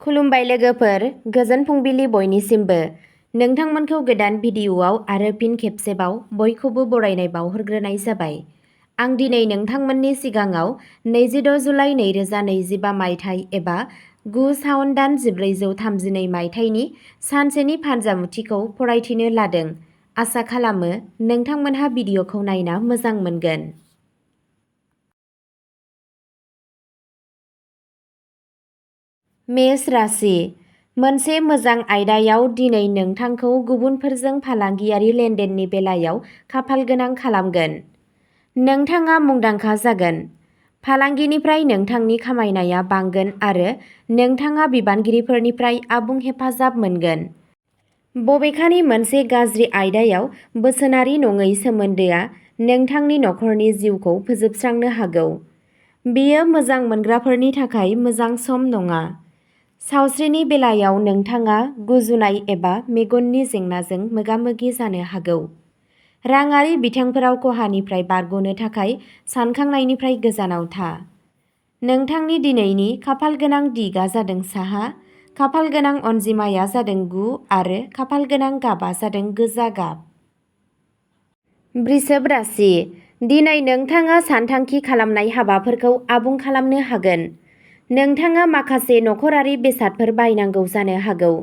खुलुमबाय लोगोफोर, गोजोन फुंबिलि बयनिसिमबो। नोंथांमोनखौ गोदान भिडिअ'आव आरो फिन खेबसेबाव बयखौबो बरायनाय बावहरग्रोनाय जाबाय। आं दिनै नोंथांमोननि सिगाङाव 26 जुलाइ 2025 मायथाइ एबा 9 सावन दान 1432 मायथाइनि सानसेनि फानजामुथिखौ फरायथिनो लादों। आसा खालामो नोंथांमोनहा भिडिअ'खौ नायना मोजां मोनगोन। मेष राशि। मोनसे मोजां आयदायाव दिनै नोंथांखौ गुबुनफोरजों फालांगियारि लेनदेननि बेलायाव खाफालगोनां खालामगोन। नोंथाङा मुंदांखा जागोन। फालांगिनिफ्राय नोंथांनि खामायनाया बांगोन आरो नोंथाङा बिबानगिरिफोरनिफ्राय आबुं हेफाजाब मोनगोन। बबेखानि मोनसे गाज्रि आयदायाव बोसोनारि नङै सोमोन्दोआ नोंथांनि नखरनि जिउखौ फोजोबस्रांनो हागौ। बेयो मोजां मोनग्राफोरनि थाखाय मोजां सम नङा। सावस्रिनि बेलायाव नोंथाङा गुजुनाय एबा मेगननि जेंनाजों मोगा-मोगि जानो हागौ। राङारि बिथिंफोराव खहानिफ्राय बारग'नो थाखाय सानखांनायनिफ्राय गोजानाव था। नोंथांनि दिनैनि खाफालगोनां दिगआ जादों साहा, खाफालगोनां अनजिमाया जादों 9 आरो खाफालगोनां गाबआ जादों गोजा गाब। वृषभ राशि। दिनै नोंथाङा सानथांखि खालामनाय हाबाफोरखौ आबुं खालामनो हागोन। नोंथाङा माखासे नखरारि बेसादफोर बायनांगौ जानो हागौ।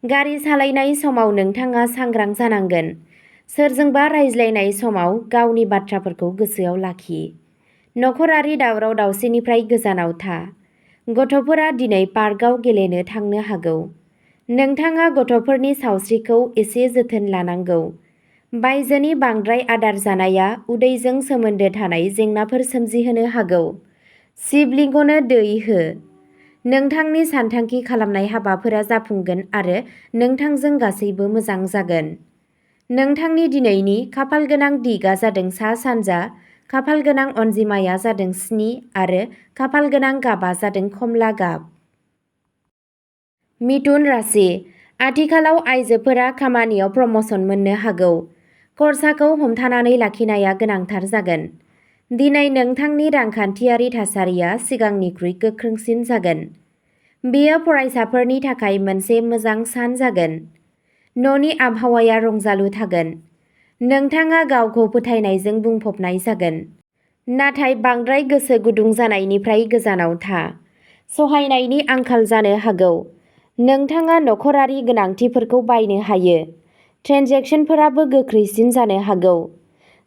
गारि सालायनाय समाव नोंथाङा सांग्रां जानांगोन। सोरजोंबा रायज्लायनाय समाव गावनि बाथ्राफोरखौ गोसोआव लाखि। नखरारि दावराव-दावसिनिफ्राय गोजानाव था। गथ'फोरा दिनै पार्कआव गेलेनो थांनो हागौ। नोंथाङा गथ'फोरनि सावस्रिखौ एसे जोथोन लानांगौ। बायजोनि बांद्राय आदार जानाया उदैजों सोमोन्दो थानाय जेंनाफोर सोमजिहोनो हागौ। सिबलिंगनो दै हो। नोंथांनि सानथांखि खालामनाय हाबाफोरा जाफुंगोन आरो नोंथांजों गासैबो मोजां जागोन। नोंथांनि दिनैनि खाफालगोनां दिगआ जादों सा-सानजा, खाफालगोनां अनजिमाया जादों 7 आरो खाफालगोनां गाबआ जादों खमला गाब। मिथुन राशि। आथिखालाव आइजोफोरा खामानियाव प्रम'सन मोननो हागौ। खरसाखौ हमथानानै लाखिनाया गोनांथार जागोन। दिनै नोंथांनि रांखान्थियारि थासारिया सिगांनिख्रुइ गोख्रोंसिन जागोन। बेयो फरायसाफोरनि थाखाय मोनसे मोजां सान जागोन। न'नि आबहावाया रंजालु थागोन। नोंथाङा गावखौ फोथायनायजों बुंफबनाय जागोन। नाथाय बांद्राय गोसो गुदुं जानायनिफ्राय गोजानाव था। सहायनायनि आंखाल जानो हागौ। नोंथाङा नखरारि गोनांथिफोरखौ बायनो हायो। ट्रेन्जेकसनफोराबो गोख्रैसिन जानो हागौ।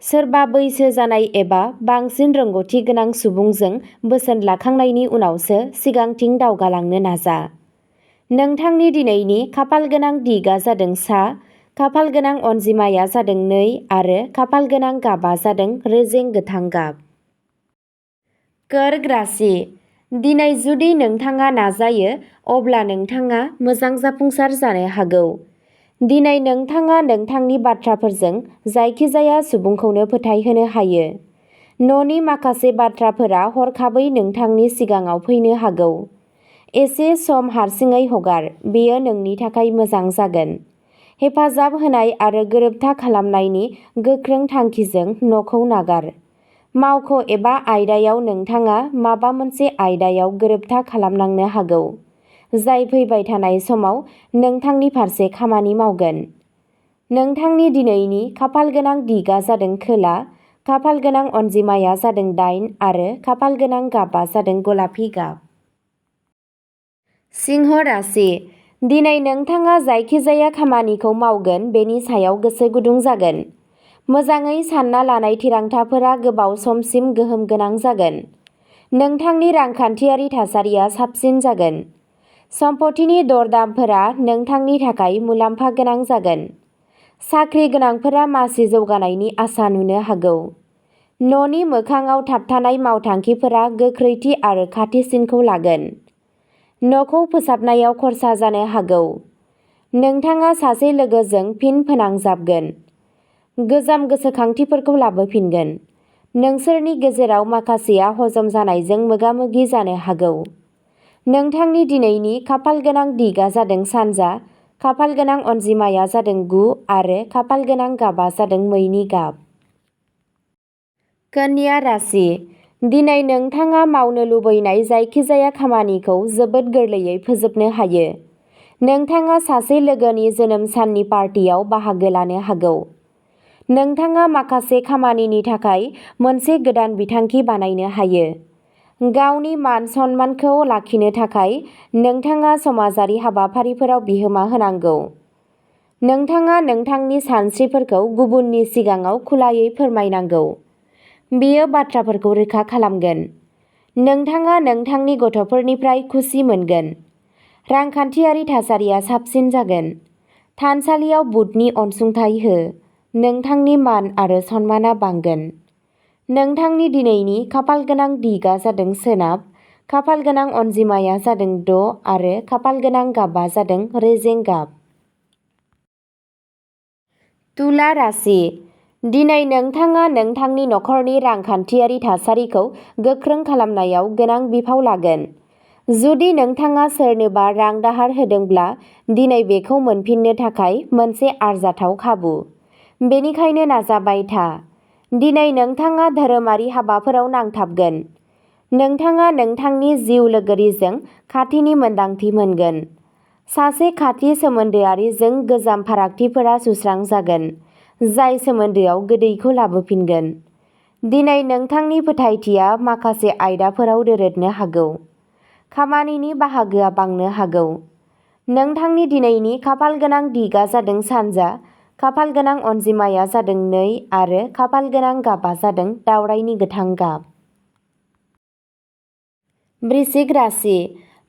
सोरबा बैसो जानाय एबा बांसिन रोंग'थि गोनां सुबुंजों बोसोन लाखांनायनि उनावसो सिगांथिं दावगालांनो नाजा। नोंथांनि दिनैनि खाफालगोनां दिगआ जादों सा, खाफालगोनां अनजिमाया जादों 2 आरो खाफालगोनां गाबआ जादों रेजें गोथां गाब। कर्क राशि। दिनै जुदि नोंथाङा नाजायो अब्ला नोंथाङा मोजां जाफुंसार जानो हागौ। दिनै नोंथाङा नोंथांनि बाथ्राफोरजों जायखिजाया सुबुंखौनो फोथायहोनो हायो। न'नि माखासे बाथ्राफोरा हरखाबै नोंथांनि सिगाङाव फैनो हागौ। एसे सम हारसिङै हगार, बेयो नोंनि थाखाय मोजां जागोन। हेफाजाब होनाय आरो गोरोबथा खालामनायनि गोख्रों थांखिजों न'खौ नागार। मावख' एबा आयदायाव नोंथाङा माबा मोनसे आयदायाव गोरोबथा खालामनांनो हागौ, जाय फैबाय थानाय समाव नोंथांनि फारसे खामानि मावगोन। नोंथांनि दिनैनि खाफालगोनां दिगआ जादों खोला, खाफालगोनां अनजिमाया जादों 8 आरो खाफालगोनां गाबआ जादों गलापि गाब। सिंह राशि। दिनै नोंथाङा जायखिजाया खामानिखौ मावगोन बेनि सायाव गोसो गुदुं जागोन। मोजाङै सानना लानाय थिरांथाफोरा गोबाव समसिम गोहोम गोनां जागोन। नोंथांनि रांखान्थियारि थासारिया साबसिन जागोन। सम्पथिनि दरदामफोरा नोंथांनि थाखाय मुलाम्फा गोनां जागोन। साख्रि गोनांफोरा मासि जौगानायनि आसा नुनो हागौ। न'नि मोखाङाव थाबथानाय मावथांखिफोरा गोख्रैथि आरो खाथिसिनखौ लागोन। न'खौ फोसाबनायाव खर्सा जानो हागौ। नोंथाङा सासे लोगोजों फिन फोनांजाबगोन। गोजाम गोसोखांथिफोरखौ लाबोफिनगोन। नोंसोरनि गेजेराव माखासेया हजम जानायजों मोगा-मोगि जानो हागौ। नोंथांनि दिनैनि खाफालगोनां दिगआ जादों सानजा, खाफालगोनां अनजिमाया जादों 9 आरो खाफालगोनां गाबआ जादों मैनि गाब। कन्या राशि। दिनै नोंथाङा मावनो लुबैनाय जायखिजाया खामानिखौ जोबोद गोरलैयै फोजोबनो हायो। नोंथाङा सासे लोगोनि जोनोम साननि पार्टियाव बाहागो लानो हागौ। नोंथाङा माखासे खामानिनि थाखाय मोनसे गोदान बिथांखि बानायनो हायो। गावनि मान सन्मानखौ लाखिनो थाखाय नोंथाङा समाजारि हाबाफारिफोराव बिहोमा होनांगौ। नोंथाङा नोंथांनि सानस्रिफोरखौ गुबुननि सिगाङाव खुलायै फोरमायनांगौ। बेयो बाथ्राफोरखौ रोखा खालामगोन। नोंथाङा नोंथांनि गथ'फोरनिफ्राय खुसि मोनगोन। रांखान्थियारि थासारिया साबसिन जागोन। थानसालियाव बुटनि अनसुंथाइ हो। नोंथांनि मान आरो सन्माना बांगोन। नोंथांनि दिनैनि खाफालगोनां दिगआ जादों सोनाब, खाफालगोनां अनजिमाया जादों 6 आरो खाफालगोनां गाबआ जादों रेजें गाब। तुला राशि। दिनै नोंथाङा नोंथांनि नखरनि रांखान्थियारि थासारिखौ गोख्रों खालामनायाव गोनां बिफाव लागोन। जुदि नोंथाङा सोरनोबा रां दाहार होदोंब्ला दिनै बेखौ मोनफिननो थाखाय मोनसे आरजाथाव खाबु। बेनिखायनो नाजाबाय था। दिनै नोंथाङा धोरोमारि हाबाफोराव नांथाबगोन। नोंथाङा नोंथांनि जिउ लोगोरिजों खाथिनि मोन्दांथि मोनगोन। सासे खाथि सोमोन्दोआरिजों गोजाम फारागथिफोरा सुस्रांजागोन, जाय सोमोन्दोआव गोदैखौ लाबोफिनगोन। दिनै नोंथांनि फोथायथिया माखासे आयदाफोराव दोरोदनो हागौ। खामानिनि बाहागोआ बांनो हागौ। नोंथांनि दिनैनि खाफालगोनां दिगआ जादों सानजा, खाफालगोनां अनजिमाया जादों 2 आरो खाफालगोनां गाबआ जादों दावरायनि गोथां गाब। वृश्चिक राशि।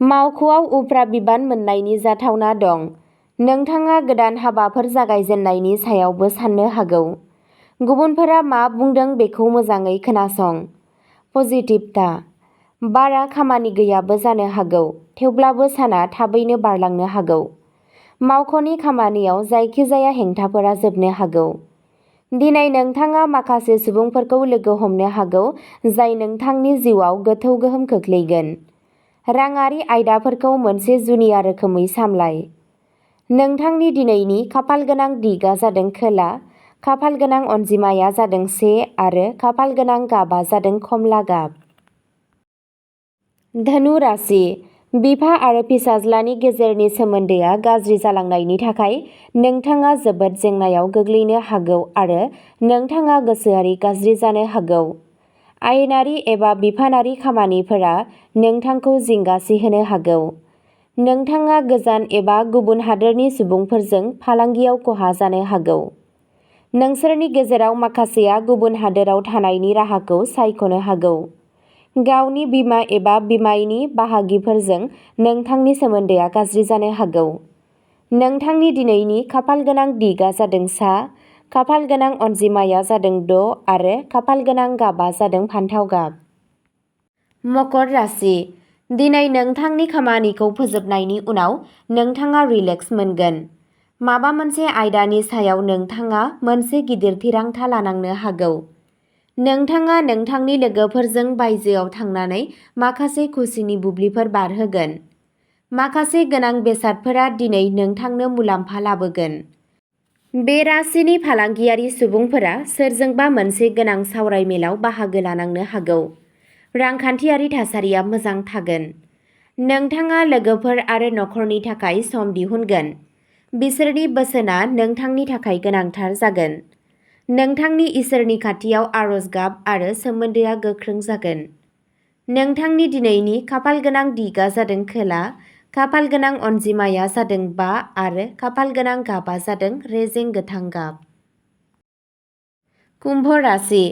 मावख'आव उफ्रा बिबान मोन्नायनि जाथावना दं। नोंथाङा गोदान हाबाफोर जागायजेननायनि सायावबो साननो हागौ। गुबुनफोरा मा बुंदों बेखौ मोजाङै खोनासं। पजिटिभता। बारा खामानि गैयाबो जानो हागौ, थेवब्लाबो साना थाबैनो बारलांनो हागौ। मावख'नि खामानियाव जायखिजाया हेंथाफोरा जोबनो हागौ। दिनै नोंथाङा माखासे सुबुंफोरखौ लोगो हमनो हागौ जाय नोंथांनि जिउआव गोथौ गोहोम खोख्लैगोन। राङारि आयदाफोरखौ मोनसे जुनिया रोखोमै सामलाय। नोंथांनि दिनैनि खाफालगोनां दिगआ जादों खोला, खाफालगोनां अनजिमाया जादों 1 आरो खाफालगोनां गाबआ जादों खमला गाब। धनु राशि। बिफा आरो फिसाज्लानि गेजेरनि सोमोन्दोआ गाज्रि जालांनायनि थाखाय नोंथाङा जोबोद जेंनायाव गोग्लैनो हागौ आरो नोंथाङा गोसोआरि गाज्रि जानो हागौ। आयेनारि एबा बिफानारि खामानिफोरा नोंथांखौ जिंगासिहोनो हागौ। नोंथाङा गोजान एबा गुबुन हादोरनि सुबुंफोरजों फालांगियाव खहा जानो हागौ। नोंसोरनि गेजेराव माखासेया गुबुन हादोराव थानायनि राहाखौ सायख'नो हागौ। गावनि बिमा एबा बिमायनि बाहागिफोरजों नोंथांनि सोमोन्दोआ गाज्रि जानो हागौ। नोंथांनि दिनैनि खाफालगोनां दिगआ जादों सा, खाफालगोनां अनजिमाया जादों 6 आरो खाफालगोनां गाबआ जादों फान्थाव गाब। मकर राशि। दिनै नोंथांनि खामानिखौ फोजोबनायनि उनाव नोंथाङा रिलेक्स मोनगोन। माबा मोनसे आयदानि सायाव नोंथाङा मोनसे गिदिर थिरांथा लानांनो हागौ। नोंथाङा नोंथांनि लोगोफोरजों बायजोआव थांनानै माखासे खुसिनि बुब्लिफोर बारहोगोन। माखासे गोनां बेसादफोरा दिनै नोंथांनो मुलाम्फा लाबोगोन। बे राशिनि फालांगियारि सुबुंफोरा सोरजोंबा मोनसे गोनां सावरायमेलाव बाहागो लानांनो हागौ। रांखान्थियारि थासारिया मोजां थागोन। नोंथाङा लोगोफोर आरो नखरनि थाखाय सम दिहुनगोन। बिसोरनि बोसोनआ नोंथांनि थाखाय गोनांथार जागोन। नोंथांनि इसोरनि खाथियाव आरज गाब आरो सोमोन्दोआ गोख्रों जागोन। नोंथांनि दिनैनि खाफालगोनां दिगआ जादों खोला, खाफालगोनां अनजिमाया जादों 5 आरो खाफालगोनां गाबआ जादों रेजें गोथां गाब। कुम्भ राशि।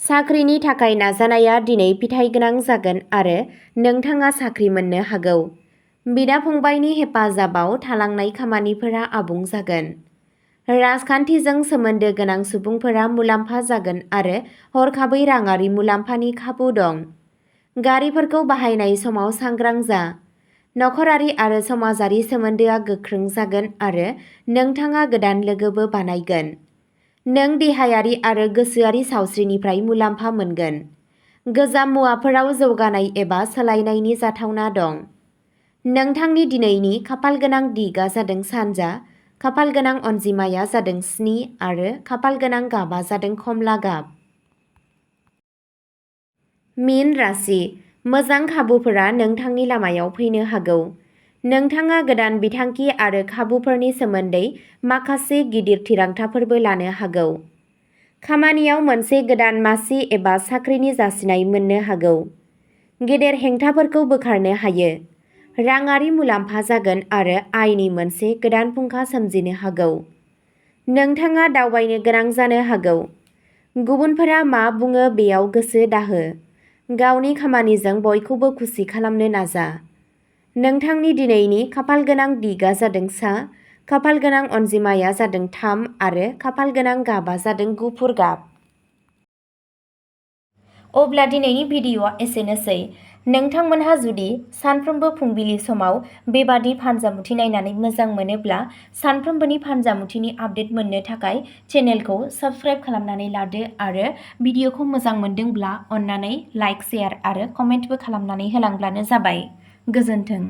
साख्रिनि थाखाय नाजानाया दिनै फिथाइगोनां जागोन आरो नोंथाङा साख्रि मोननो हागौ। बिदा-फंबायनि हेफाजाबाव थालांनाय खामानिफोरा आबुं जागोन। राजखान्थिजों सोमोन्दो गोनां सुबुंफोरा मुलाम्फा जागोन आरो हरखाबै राङारि मुलाम्फानि खाबु दं। गारिफोरखौ बाहायनाय समाव सांग्रां जा। नखरारि आरो समाजारि सोमोन्दोआ गोख्रों जागोन आरो नोंथाङा गोदान लोगोबो बानायगोन। नों देहायारि आरो गोसोआरि सावस्रिनिफ्राय मुलाम्फा मोनगोन। गोजाम मुवाफोराव जौगानाय एबा सोलायनायनि जाथावना दं। नोंथांनि दिनैनि खाफालगोनां दिगआ जादों सानजा, खाफालगोनां अनजिमाया जादों 7 आरो खाफालगोनां गाबआ जादों खमला गाब। मीन राशि, मोजां खाबुफोरा नोंथांनि लामायाव फैनो हागौ। नोंथाङा गोदान बिथांखि आरो खाबुफोरनि सोमोन्दै माखासे गिदिर थिरांथाफोरबो लानो हागौ। खामानियाव मोनसे गोदान मासि एबा साख्रिनि जासिनाय मोननो हागौ। गेदेर हेंथाफोरखौ बोखारनो हायो। राङारि मुलाम्फा जागोन आरो आयनि मोनसे गोदान फुंखा सोमजिनो हागौ। नोंथाङा दावबायनो गोनां जानो हागौ। गुबुनफोरा मा बुङो बेयाव गोसो दाहो। गावनि खामानिजों बयखौबो खुसि खालामनो नाजा। नोंथांनि दिनैनि खाफालगोनां दिगआ जादों सा, खाफालगोनां अनजिमाया जादों 3 आरो खाफालगोनां गाबआ जादों गुफुर गाब। अब्ला दिनैनि भिडिअ'आ एसेनोसै। नोंथांमोनहा जुदि सानफ्रोमबो फुंबिलि समाव बेबादि फानजामुथि नायनानै मोजां मोनोब्ला सानफ्रोमबोनि फानजामुथिनि आपडेट मोननो थाखाय चेनेलखौ साबस्क्राइब खालामनानै लादो आरो भिडिअ'खौ मोजां मोनदोंब्ला अन्नानै लाइक, शेयार आरो कमेन्टबो खालामनानै होलांब्लानो जाबाय। गोजोन्थों।